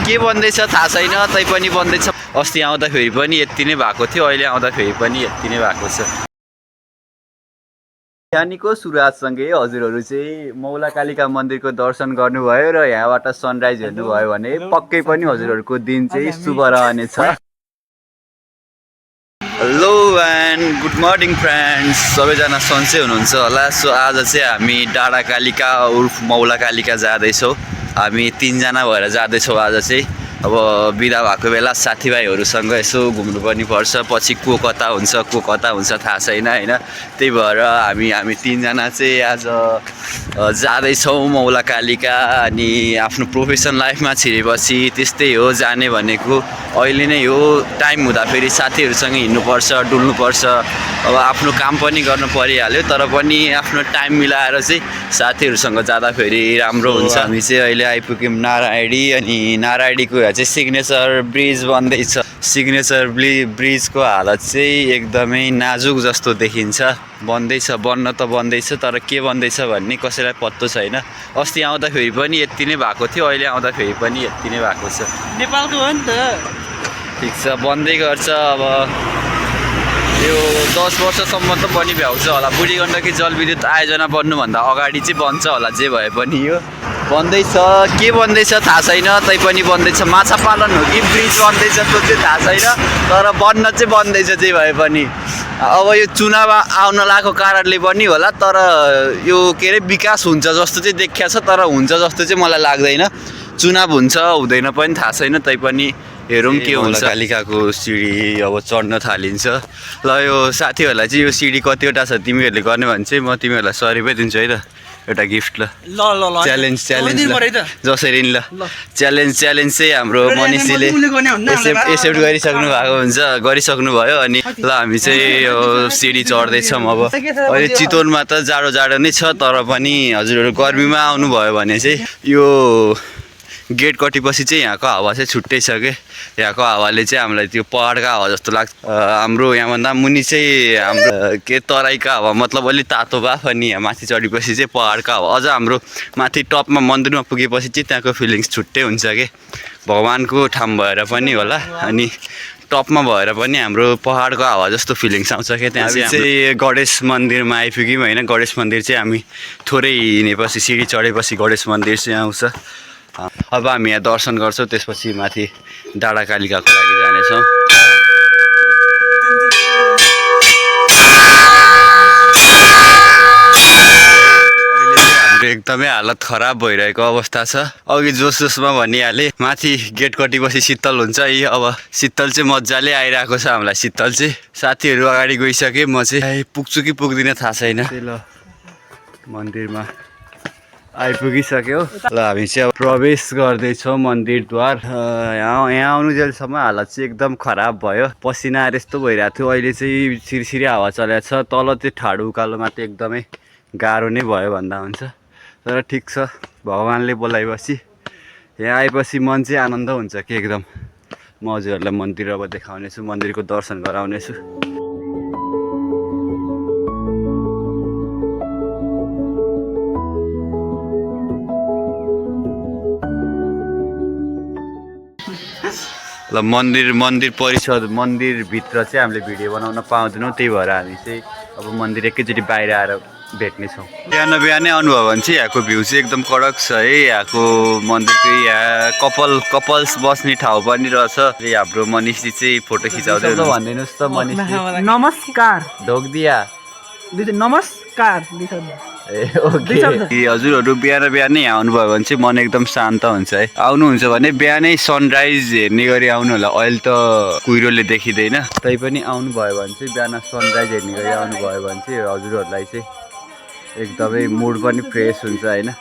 के बन्दैछ थाहा छैन, तैपनि बन्दैछ। अस्ति आउँदाखेरि पनि यति नै भएको थियो, अहिले आउँदाखेरि पनि यति नै भएको छ। बिहानीको सुरुवातसँगै हजुरहरू चाहिँ मौलाकालिका मन्दिरको दर्शन गर्नुभयो र यहाँबाट सनराइज हेर्नुभयो भने पक्कै पनि हजुरहरूको दिन चाहिँ शुभ रहनेछ। Hello and good morning friends, सबैजना सन्चै हुनुहुन्छ होला। सो आज चाहिँ हामी डाँडाकालिका उर्फ मौलाकालिका जाँदैछौँ। हामी 3 जना भएर जाँदैछौँ आज चाहिँ। अब बिदा भएको बेला साथीभाइहरूसँग यसो घुम्नु पनि पर्छ, पछि को कता हुन्छ थाहा छैन होइन। त्यही भएर हामी 3 जना चाहिँ आज जाँदैछौँ मौलाकालिका। अनि आफ्नो प्रोफेसन लाइफमा छिरेपछि त्यस्तै हो, जाने भनेको अहिले नै हो। टाइम हुँदाखेरि साथीहरूसँग हिँड्नुपर्छ, डुल्नुपर्छ। अब आफ्नो काम पनि गर्नु परिहाल्यो, तर पनि आफ्नो टाइम मिलाएर चाहिँ साथीहरूसँग जाँदाखेरि राम्रो हुन्छ। हामी चाहिँ अहिले आइपुग्यौँ नारायणी। अनि नारायणीको चाहिँ सिग्नेचर ब्रिज बन्दैछ। सिग्नेचर ब्रिजको हालत चाहिँ एकदमै नाजुक जस्तो देखिन्छ। बन्न त बन्दैछ, तर के बन्दैछ भन्ने कसैलाई पत्तो छैन। अस्ति आउँदाखेरि पनि यति नै भएको थियो, अहिले आउँदाखेरि पनि यति नै भएको छ। नेपालको हो नि त। ठिक छ, बन्दै गर्छ। अब यो 10 वर्षसम्म त पनि भ्याउँछ होला। बुढी गण्डकी जलविद्युत आयोजना बन्नुभन्दा अगाडि चाहिँ बन्छ होला, जे भए पनि। यो बन्दैछ, के बन्दैछ थाहा छैन, तैपनि बन्दैछ। माछा पालन हो कि ब्रिज बन्दैछ त्यो चाहिँ थाहा छैन, तर बन्न चाहिँ बन्दैछ जे भए पनि। अब यो चुनाव आउन लागेको कारणले पनि होला, तर यो के अरे विकास हुन्छ जस्तो चाहिँ देखिया छ, तर हुन्छ जस्तो चाहिँ मलाई लाग्दैन। चुनाव हुन्छ हुँदैन पनि थाहा छैन, तैपनि हेरौँ के हुन्छ। कालिकाको सिडी अब चढ्न थालिन्छ। ल यो साथीहरूलाई चाहिँ यो सिडी कतिवटा छ तिमीहरूले गर्ने भने चाहिँ म तिमीहरूलाई 100 रुपियाँ दिन्छु है त, एउटा गिफ्ट। ल च्यालेन्ज जसरी नि। ल च्यालेन्ज चाहिँ हाम्रो मनिषीले एक्सेप्ट गरिसक्नु भयो। अनि ल हामी चाहिँ यो सिडी चढ्दैछौँ। अब अहिले चितवनमा त जाडो नै छ, तर पनि हजुरहरू गर्मीमा आउनुभयो भने चाहिँ यो गेट कटेपछि चाहिँ यहाँको हावा चाहिँ छुट्टै छ के। यहाँको हावाले चाहिँ हामीलाई त्यो पहाडको हावा जस्तो लाग्छ। हाम्रो यहाँभन्दा मुनि चाहिँ हाम्रो के तराईको हावा, मतलब अलिक तातो भए पनि यहाँ माथि चढेपछि चाहिँ पहाडको हावा। अझ हाम्रो माथि टपमा मन्दिरमा पुगेपछि चाहिँ त्यहाँको फिलिङ्स छुट्टै हुन्छ कि। भगवान्को ठाउँ भएर पनि होला, अनि टपमा भएर पनि हाम्रो पहाडको हावा जस्तो फिलिङ्स आउँछ क्या। त्यहाँ चाहिँ गणेश मन्दिरमा आइपुग्यौँ होइन। गणेश मन्दिर चाहिँ हामी थोरै हिँडेपछि, सिडी चढेपछि गणेश मन्दिर चाहिँ आउँछ। अब हामी यहाँ दर्शन गर्छौँ, त्यसपछि माथि डाँडाकालिकाको लागि जानेछौँ। हाम्रो एकदमै हालत खराब भइरहेको अवस्था छ। अघि जोसमा भनिहालेँ, माथि गेट कटेपछि शीतल हुन्छ। अब शीतल चाहिँ मजाले आइरहेको छ हामीलाई। शीतल चाहिँ साथीहरू अगाडि गइसके, म चाहिँ पुग्छु कि पुग्दिनँ थाहा छैन। ल मन्दिरमा आइपुगिसक्यो। ल हामी चाहिँ अब प्रवेश गर्दैछौँ मन्दिरद्वार। यहाँ आउनुजेलसम्म हालत चाहिँ एकदम खराब भयो। पसिना यस्तो भइरहेको थियो। अहिले चाहिँ सिरसिरी हावा चलेको छ। तल चाहिँ ठाडो उकालोमा चाहिँ एकदमै गाह्रो नै भयो भन्दा हुन्छ, तर ठिक छ। भगवान्ले बोलाएपछि यहाँ आएपछि मन चाहिँ आनन्द हुन्छ कि एकदम। म हजुरहरूलाई मन्दिर अब देखाउनेछु, मन्दिरको दर्शन गराउनेछु। ल मन्दिर परिसर, मन्दिरभित्र चाहिँ हामीले भिडियो बनाउन पाउँदैनौँ। त्यही भएर हामी चाहिँ अब मन्दिर एकैचोटि बाहिर आएर भेट्नेछौँ। बिहानै आउनुभयो भने चाहिँ यहाँको भ्यू चाहिँ एकदम कडक छ है। यहाँको मन्दिरको यहाँ कपल्स बस्ने ठाउँ पनि रहेछ। हाम्रो मनिषी चाहिँ फोटो खिचाउँदै भनिदिनुहोस् त। मनिषी नमस्कार ढोकदिया नमस्कार। हजुरहरू बिहानै यहाँ आउनुभयो भने चाहिँ मन एकदम शान्त हुन्छ है। आउनुहुन्छ भने बिहानै सनराइज हेर्ने गरी आउनु होला। अहिले त कुहिरोले देखिँदैन, तैपनि आउनुभयो भने चाहिँ बिहान सनराइज हेर्ने गरी आउनुभयो भने चाहिँ हजुरहरूलाई चाहिँ एकदमै मुड पनि फ्रेस हुन्छ होइन।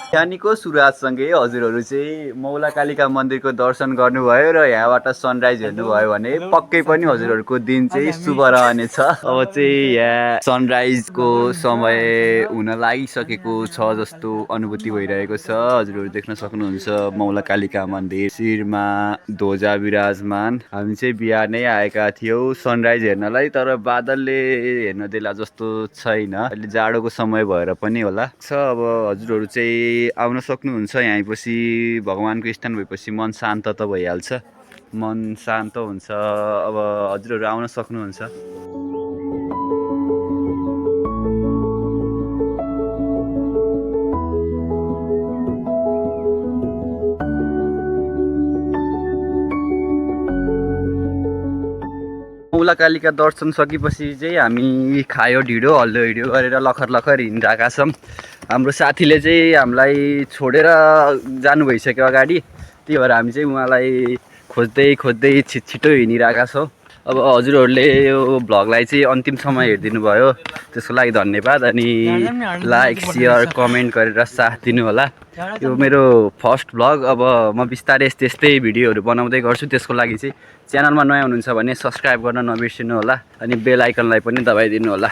बिहानीको सुरुवातसँगै हजुरहरू चाहिँ मौलाकालिका मन्दिरको दर्शन गर्नुभयो र यहाँबाट सनराइज हेर्नुभयो भने पक्कै पनि हजुरहरूको दिन चाहिँ शुभ रहनेछ। अब चाहिँ यहाँ सनराइजको समय हुन लागिसकेको छ जस्तो अनुभूति भइरहेको छ। हजुरहरू देख्न सक्नुहुन्छ मौलाकालिका मन्दिर, शिरमा ध्वजा विराजमान। हामी चाहिँ बिहानै आएका थियौँ सनराइज हेर्नलाई, तर बादलले हेर्न देला जस्तो छैन। अहिले जाडोको समय भएर पनि होला। अब हजुरहरू चाहिँ आउन सक्नुहुन्छ। यहाँ आएपछि भगवान्को स्थान भएपछि मन शान्त त भइहाल्छ, मन शान्त हुन्छ। अब हजुरहरू आउन सक्नुहुन्छ। औलाकालीका दर्शन सकेपछि चाहिँ हामी खायो ढिँडो हल्लो हिँड्यो गरेर लखर लखर हिँडिरहेका छौँ। हाम्रो साथीले चाहिँ हामीलाई छोडेर जानु भइसक्यो अगाडि, त्यही भएर हामी चाहिँ उहाँलाई खोज्दै खोज्दै छिटो हिँडिरहेका छौँ। अब हजुरहरूले यो भ्लगलाई चाहिँ अन्तिमसम्म हेरिदिनु भयो, त्यसको लागि धन्यवाद। अनि लाइक सेयर कमेन्ट गरेर साथ दिनु होला। यो मेरो फर्स्ट भ्लग, अब म बिस्तारै यस्तै भिडियोहरू बनाउँदै गर्छु। त्यसको लागि चाहिँ च्यानलमा नयाँ हुनुहुन्छ भने सब्सक्राइब गर्न नबिर्सिनु होला, अनि बेल आइकनलाई पनि दबाइदिनु होला।